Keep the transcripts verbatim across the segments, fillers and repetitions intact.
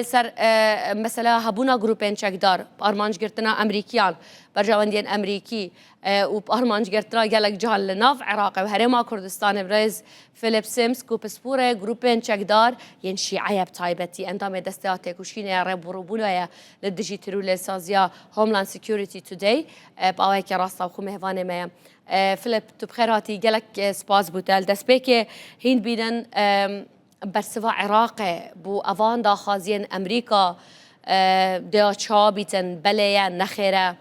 Ser, e, mesela hebûna grûpên çekdar, armancgirtina Emerîkiyan, berjewendiyên Emerîkî, e, û armancgirtina gelek cihan li nav Iraqê û Herêma Kurdistanê, birêz Philip Sims, ku pisporê grûpên çekdar yên Şîe ye, bi taybetî endamê Desteya Têkoşînê ye, rêbirûbûna ye li dijî terorê, saziya Homeland Security Today, e, bi awayekî rastewxo mêvanê me ye. E, Philip, tu bi xêr hatî, gelek, e, spas bo te. Li destpêkê hîn bînin, e, bersiva Iraqê bo evan daxwaziyên Emerîka, e, dê ya çawa bîtin, belê ye, nexêr e?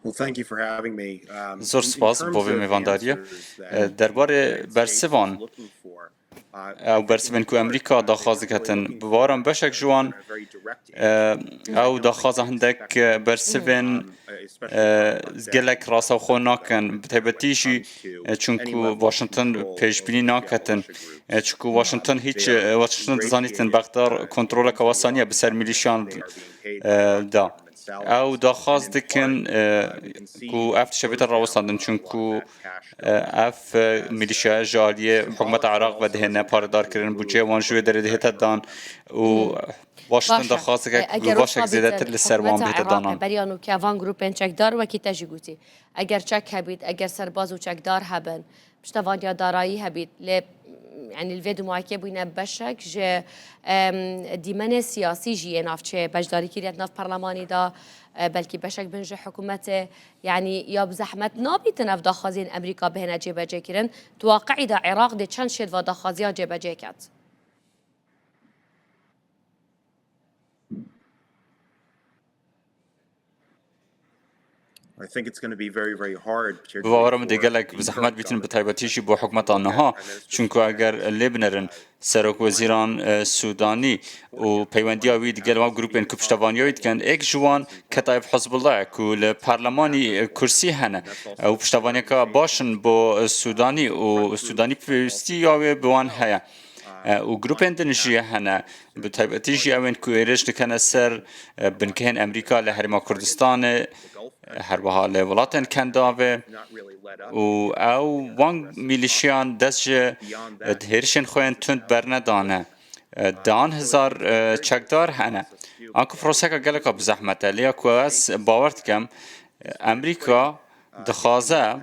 Well, thank you for having me. Um, Zor in, in spas terms bo vê of mêvandariyê. Answers that E, the derbarê United States bersivan, is looking for, uh, ew bersivên ku Emerîka daxwaz diketin, bi baweran beşek ji wan, e, ew daxwaza hindek, e, bersivên, e, gelek rastewxo nakin, bi taybetî jî, e, çunku Washington pêşbînî naketin, e, çunku Washington hîç, e, Washington dizanîtin Bexda kontroleka wesa niye bi ser milîşyan, e, da. Ew daxwaz dikin, e, ku ev tişt bête rawestandin, çunku, e, ev, e, milîşya ji aliyê hikûmeta Iraq ve dihêne parêdarkirin, budceyê wan ji wê derê dihête dan û Washington daxwaz dike ku gavakek zêdetir li ser wan bihête danan. Beriya nûke van grûpên çekdar, wekî te jî gotî, eger çek hebît, eger serbaz û çekdar hebin, piştevaniya darayî hebît, lê, yanî li vê dimawekê bûyne beşek ji, em, dîmenê siyasî jî yê navçeyê beşdarî kiriye di nav perlemanî de, e, belkî beşek bin ji hikûmetê, yanî ya bi zehmet nabîtin ev daxwaziyên Emerîka bihêne cêbecêkirin. Di waqiî de Iraq dê çend şêt va daxwaziya cêbecê ket? I think it's gonna be very, very hard, particularly for the current government. Bi bawera min dê gelek bi zehmet bîtin, bi taybetî jî bo hikûmeta niha, çunku eger lê binerin, serokwezîran, e, Sûdanî û peywendiya wî digel wan grûpên ku piştevaniya wî dikin, êk ji wan Ketaîb Hizbullah ye ku li parlemanî, e, kursî hene, e, û piştevaniyeke baş in bo, e, Sûdanî û Sûdanî pêwîstiya wê bi wan heye. E, û grûpên din jî hene, bi taybetî jî ew ên ku êrîş dikene ser, e, bingehên Emerîka li Herêma Kurdistanê, e, her wiha li welatên Kendavê û ew wan milîşiyan dest ji, e, hêrişên xwe yên tund bernedane. E, dehan hezar, e, çekdar hene. Anku proseka geleka bi zehmet e, lê ya ku ez bawer dikim, e, Emerîka dixwaze,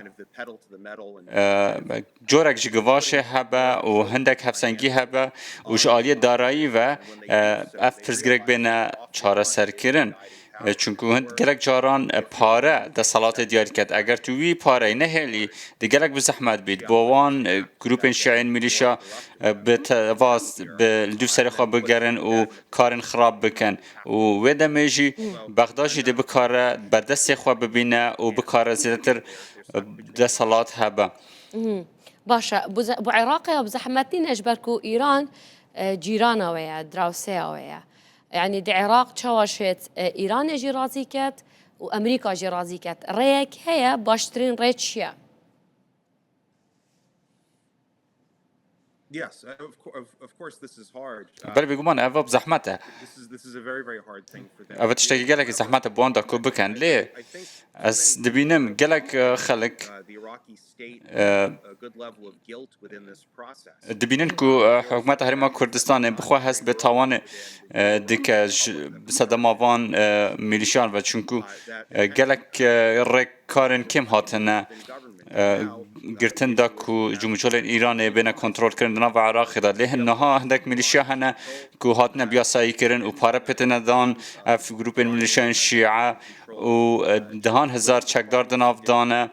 e, corek ji givaşê hebe û hindek hevsengî hebe û ji aliyê darayî ve, e, ev pirsgirêk bêne çareserkirin. E, çunku hind gelek caran, e, pare desthilatê diyar diket. Eger tu wî pareyê nehêlî, di gelek bi zehmet bît. Bo wan, e, grûpên şîeyên milîşa, e, bi tevaz, bi li dûv serê xwe bigerin û karên xirab bikin. Û wê demê jî Bexda jî dê bikare berdestê xwe bibîne û bikare zêdetir, e, desthilat hebe. Mhm. Baş e. Bu ze-, bu Iraqê ya bi zehmet nîne, ji ber ku Îran, e, cîrana wê ye, drawseya wê ye. Yanî di Iraq çawa şêt, e, Îranê jî razî ket û Emerîka jî razî ket. Rêyek heye, baştirîn rê çi ye? Yes, of cour-, of, of course this is hard. Uh, Belê bêguman ev bi zehmet e. This is, this is a very, very hard thing for them to do. Ev tiştekî gelekî zehmet e bi wan de ku bikin. Lê I think ez dibînim gelek, e, xelk, uh, the Iraqi state, e, a good level of guilt within this process. Dibînin ku, e, hikûmeta Herêma Kurdistanê bi xwe hest bi tawanê, e, dike ji, bi sedema van, e, milîşan ve, çunku, e, gelek, e, rêk karên kêm hatine, e, girtin da ku cumhurcolên Îranê bêne kontrolkirin di nava Iraqê de. Lê hin niha hindek milîşya hene ku hatine biyasayîkirin û pare pê têne dan. Ev grûpên milîşyayên Şîe û, e, dehan hezar çekdar di nav dane,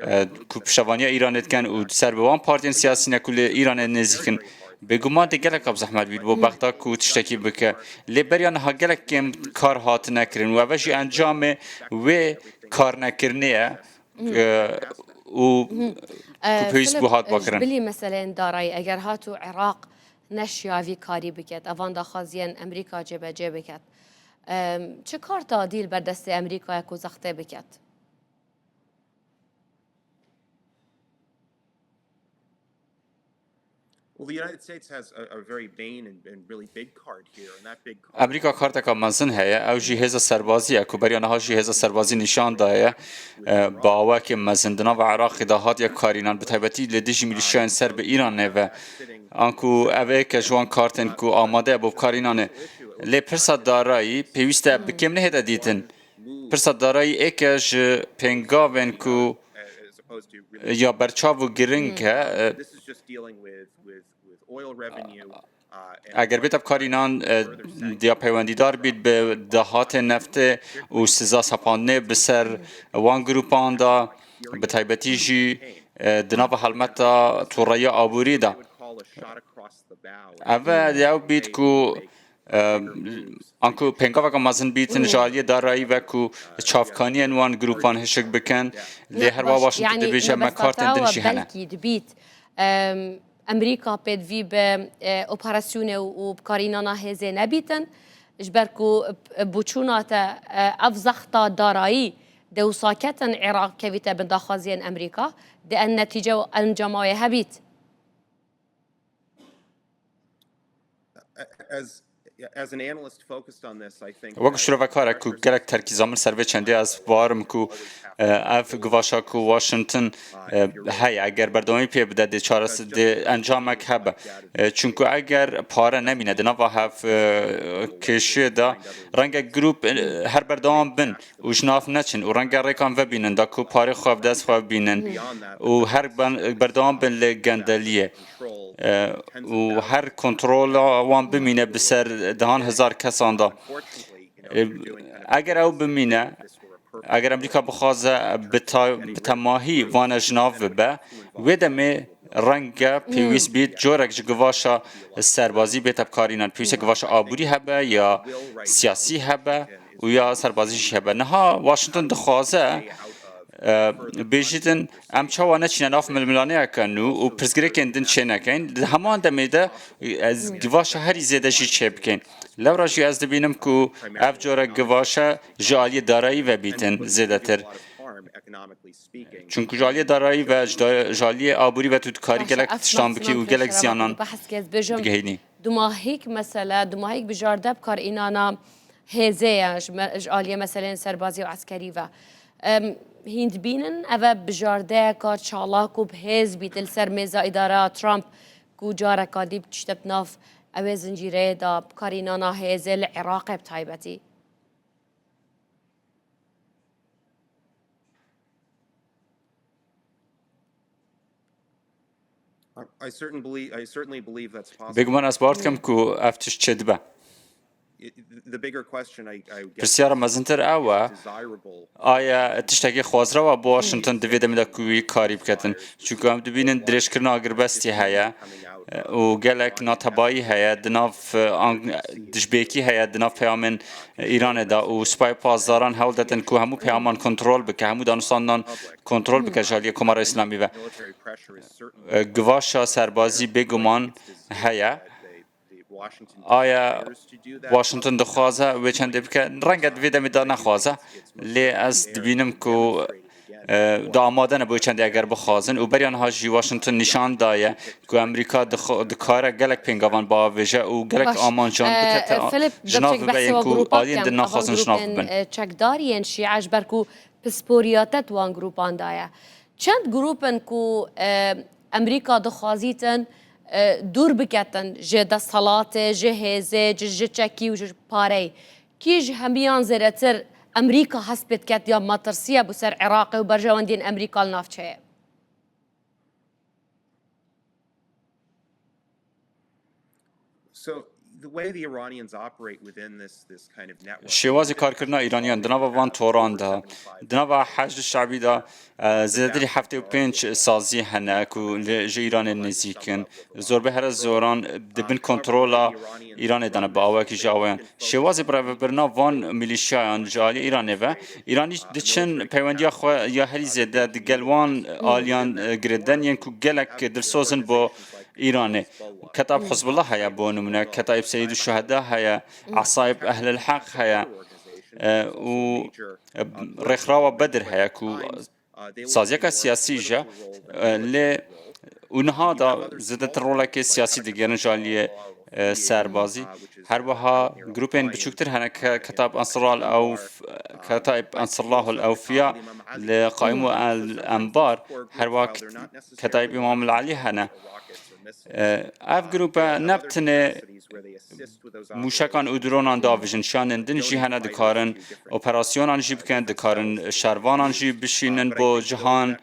e, ku piştevaniya Îranê dikin û ser bi wan partiyên siyasî ne ku li Îranê nêzîk in. Bêguman dê gelek bi zehmet bît bo Bexda ku tiştekî bike. Lê beriya niha gelek kêm kar hatine kirin û ev jî encamê wê karnekirinê ye, e, û ku pêwîst bû hat bakirin. Bilî meseleyên darayî, eger hat û Iraq neşiya vî karî biket, evan daxwaziyên Emerîka cêbecê biket, em, çi kar tadî li ber destê Emerîkayê ku zextê biket? Well, the United States has a, a very main and, and really big card here, and that big card Amerîka karteka mezin heye, ew jî hêza serbazî ye, ku beriya niha jî hêza serbazî nîşan daye, e, bi awakê mezin di nava Iraqê de hatiye karînan, bi taybetî li dijî milîşiyayên ser bi Îranê ve. Anku ev êk e ji wan kartên ku amade ye bo bikarînanê. Lê pirsa darayî pêwîst e bi kêm nehête dîtin. Pirsa darayî êk e ji pêngavên ku ya berçav û giring e, e, Eger bête bikarînan, e, diya peywendîdar bît bi dahatê neftê û siza sepandinê bi ser wan grûpan de, bi taybetî jî, e, di nava helmeta torreya aborî de. Ev e, ew bît ku, e, anku pêngaveka mezin bîtin ji aliyê darayî ve ku çavkaniyên wan grûpan hişk bikin, lê her wiha Washington dibêje me kartên din jî hene. Belkî dibît, em, Amerîka pêdivî bi, e, operasyonê û, û bikarînana hêzê nebîtin, ji ber ku, e, boçûna te, e, ev zexta darayî dewsa ketin Iraq kevîte bin daxwaziyên Amerîka, di en netîce û encama wê hebît. As, as an analyst focused on this, I think Wek that şirovekarek ku gelek terkîza min ser vê çendê, ez bawerim ku, e, ev givaşa ku Washington, e, heye, eger berdewamî pê bide, dê çaresi, dê encamek hebe. E, çunku eger pare nemîne di nava hev, e, kêşiyê de, renge grûp, e, her berdewam bin û ji nav neçin û renge rêkan vebînin da ku parê xwe bi dest xwe bibînin û her ben, berdewam bin li gendeliyê, e, û her kontrola wan bimîne bi ser dehan hezar kesan de. E, eger ew bimîne, eger Amerîka bixwaze bi ta-, bi temahî vane ji nav bibe, wê demê renge pêwîst bît corek ji givaşa serbazî bête bikarînan. Pêwîst e givaşa aborî hebe ya siyasî hebe û ya serbazî jî hebe. Niha Washington dixwaze, e, bêjîtin, em çawa neçîne nav milmilaneyeke nû û pirsgirêkên din çênekeyn. Di heman demê de, e, ez givaşa herî zêde jî çêbikeyn. Lewra jî ez dibînim ku ev cure givaşe ji aliyê darayî ve bîtin zêdetir. Çunku ji aliyê darayî ve ji da-, ji aliyê aborî ve tu dikarî gelek tiştan bikî û gelek ziyanan digihînî. Dumahîk mesele, dumahîk bijarte bi kar înana hêzê ye ji me-, ji aliyê meseleyên serbazî û eskerî ve. Em, hîn dibînin ev e bijardeyeka çalak û bi hêz bît li ser mêza îdareya Trump ku careka dî bi tişte bi nav ew ê zincîreyê de bi kar înana hêzê li Iraqê bi taybetî. I, I certain believe, I certainly believe that's possible. Bêguman ez bawer dikim ku ev tişt çêdibe. It, the bigger question, I, I guess, Pirsyara mezintir ew e, desirable. Aya tiştekî xwazrew e bo Washington di vê demê de ku wî karî biketin. Çunku em dibînin dirêjkirina agirbestî heye, e, û gelek natebayî heye, di nav, e, an-, dijbêkî heye, di nav peyamên Îranê de û Supayê Pasdaran hewl didin ku hemû peyaman kontrol bike, hemû danûstandan kontrol bike ji aliyê Komara Îslamî ve. E, givaşa serbazî bêguman heye. Aya Washington dixwaze wê çendê bike, renge di vê demê de nexwaze. Lê ez dibînim ku, e, da amade ne bo çendê eger bixwazin û beriya niha jî Washington nîşan daye ku Amerîka dixo-, dikare gelek pêngavan biavêje û gelek amancan bikete ji nav bibe yên ku aliyên din naxwazin ji nav bibin. Çekdar yên şîe ji ber ku pisporiyate di wan grûpan de ye. Çend grûp in ku, e, Amerîka dixwazîtin, e, dûr biketin ji desthilatê, ji hêzê, ji, ji çekî û ji pareyê. Kî ji hemiyan zêdetir Amerîka hespê diket ya metirsiye bo ser Iraqê û berjewendiyên Amerîka li navçeyê? So, the way the Iranians operate within this, this kind of network, Şêwazê karkirina Îraniyan di nava van toran de, di nava Heşd Şebî de, e, zêdetirî heftê û pênc sazî hene ku li, ji Îranê nêzîk in. Zorbê here zoran di bin kontrola Îranê de ne bi awayekî ji awayan. Şêwazê birêvebirina van milîşyayan ji alî Îranê ve, Îranî diçin peywendiya xwe ya herî zêde digel wan aliyan, e, girêdayî yên ku gelek dilsoz in bo Îranê. Ketaib Hizbullah heye bo nimûne, Ketaib Seyîd û Şuheda heye, Esaib Ehlil Heq heye, e, û, e, Rêxrawa Bedir heye ku saziyeka siyasî jî, e, lê Û niha da zêdetir rolekê siyasî digerin ji aliyê, e, serbazî. Her wiha grûpên biçûktir hene ke Ketaib Ansarullah Ewf-, Ketaib Ansarullah Ewfiya li Qaim û El Enbar, her wiha Ket-, Ketaib Îmam El Elî hene. E, ev grûpe ne bi tenê mûşekan û dronan davijin, şiyandên din jî hene, dikarin operasyonan jî bikin, dikarin şervanan jî bişînin bo cihan.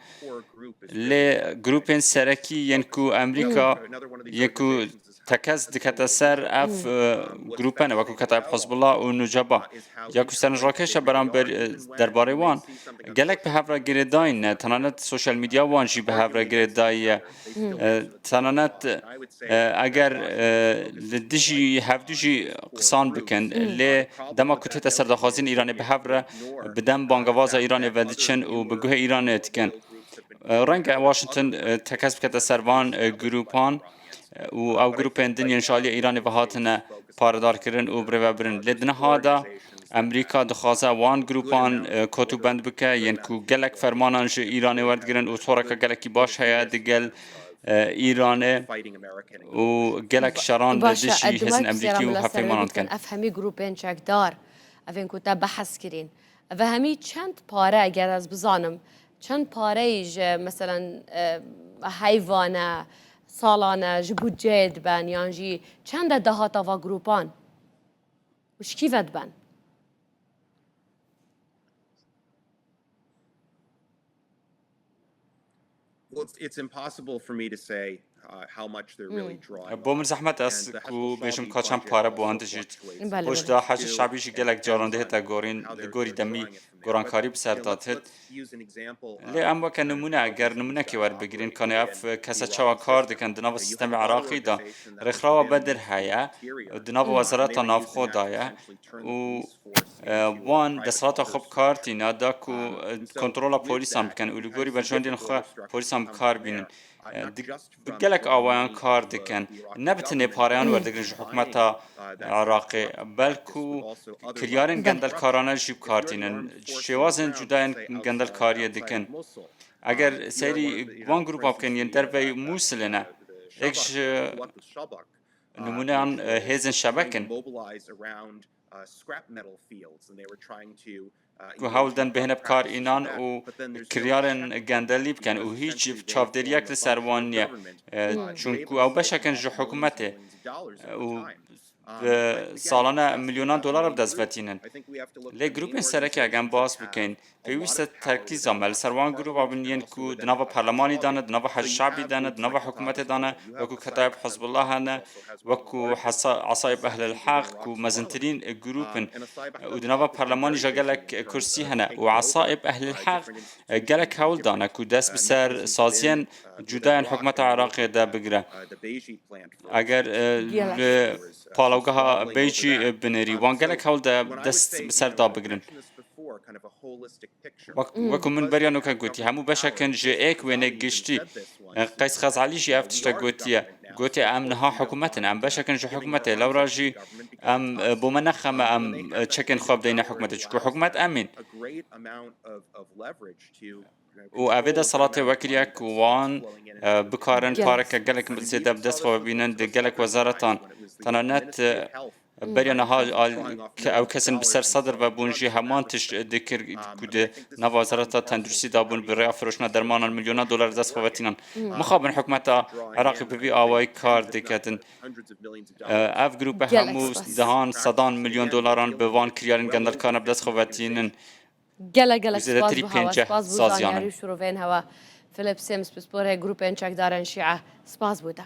Lê grûpên serekî yên ku Amerîka, yên ku tekez dikete ser ev, e, grûpe ne, wekû Ketaib Hizbullah û Nuceba. Ya ku serincakeş e beramber, e, derbarê wan, gelek bi hev re girêdayî ne, tenanet sosyal medya wan jî bi hev re girêdayî ye. E, tenanet, e, eger, e, li dijî hevdu jî qisan bikin, lê dema ku tête ser daxwaziyên Îranê bi hev re bi dem bangevaza Îranê ve diçin û bi guhê Îranê dikin. E, renge Washington, e, tekez bikete ser van, e, grûpan, e, û ew grûpên din yên ji aliyê Îranê ve hatine paredarkirin û birêvebirin. Lê di niha de Amerîka dixwaze wan grûpan, e, kotûbend bike, yên ku gelek fermanan ji Îranê werdigirin û toreke gelekî baş heye digel, e, Îranê û gelek şeran li Baş e, dijî hêzên Amerîkî û hevpeymanan dikin. Ev hemî grûpên çekdar, evên ku te behs kirîn, ev hemî çend pare, eger ez bizanim, çend pareyî ji, meselen, e, heyvane, salane ji budceyê diben, yan jî çend e dahata va grûpan? Û ji kî ve diben? Well, it's, it's impossible for me to say, uh, how much they're really drawing on. Bo min zehmet e ez ku bêjim ka çend pare bo wan dijît. Belê, belê. Pişta Heşî Şabî jî gelek caran dihête gorîn, li gorî demî gorankarî bi ser de dit. Lê em weke nimûne, eger nimûnekê werbigirin, kanê ev kese çawa kar dikin di nava sîstemê Iraqî de? Rêxirawa Bedir heye, di nava wezareta navxwe de ye û, e, wan desthilata xwe bi kar tîne da ku, e, kontrola polîsan bikin û li gorî berjewendiyên xwe polîsan bi kar bînin. E, di, bi gelek awayan kar dikin. Ne bi tenê pareyan werdigirin ji hikûmeta Iraqê, belku kiryarên gendelkarane jî bi kar tînin. Şêwazên cudayên gendelkariyê dikin. Eger seyrî wan grûpa bikin yên derveyî Mûsilê ne, êk ji nimûneyan, e, hêzên Şebek in. Ku hewl den bihêne bi kar înan û kiryarên gendelî bikin û hîç çavdêriyek li ser wan niye. E, çunku ew beşek in ji hikûmetê, e, û bi salane milyonan dolar bi dest ve tînin. Lê grûpên sereke eger em bas bikin, pêwîst e terkîza me li ser wan grûpa bin yên ku di nava perlemanî de ne, di nava Hej Şabî de ne, di nava hikûmetê de ne, wekû Ketayeb Hizbullah hene, wekû Hesa-, Esayib Ehlil Heq ku mezintirîn grûp in û di nava perlemanî jî gelek kursî hene û Esayib Ehlil Heq gelek hewl dane ku dest bi ser saziyên cudayên hikûmeta Iraqê de bigire. Eger, e, li palawgeha Beycî, e, binêrî, wan gelek hewl de dest bi ser da bigirin. Wek-, wekû min beriya nûke gotî, hemû beşek in ji êk wênê giştî. E, Qeys Xezalî jî ev tişte gotiye. Gotiye, em niha hikûmet in, em beşek in ji hikûmetê. Lewra jî em, e, bo me ne xem e, em, e, çekên xwe bideyne hikûmetê. Çunku hikûmet em in. Û evê desthilatê wekiriye ku wan, e, bikarin pareke gelek zêde bi dest xwe bibînin di gelek wezaretan. Tenanet, e, beriya niha al-, ke-, ew kesên bi ser sedr ve bûn jî heman tişt dikir ku di nava wezareta tenduristî de bûn, bi rêya firoşina dermanan milyonan dolar dest xwe vetînan. Mixabin hikûmeta Iraqê bi vî awayî kar diketin. E, ev grûpe hemû dehan, sedan milyon dolaran bi van kiryarên gendelkaran bi dest xwe vetînin. Gelek, gelek spas bo hewa, spas bo zanyarî û şirovên hewa. Philip Sims, pisporê grûpên çekdarên Şîe. Spas bo te.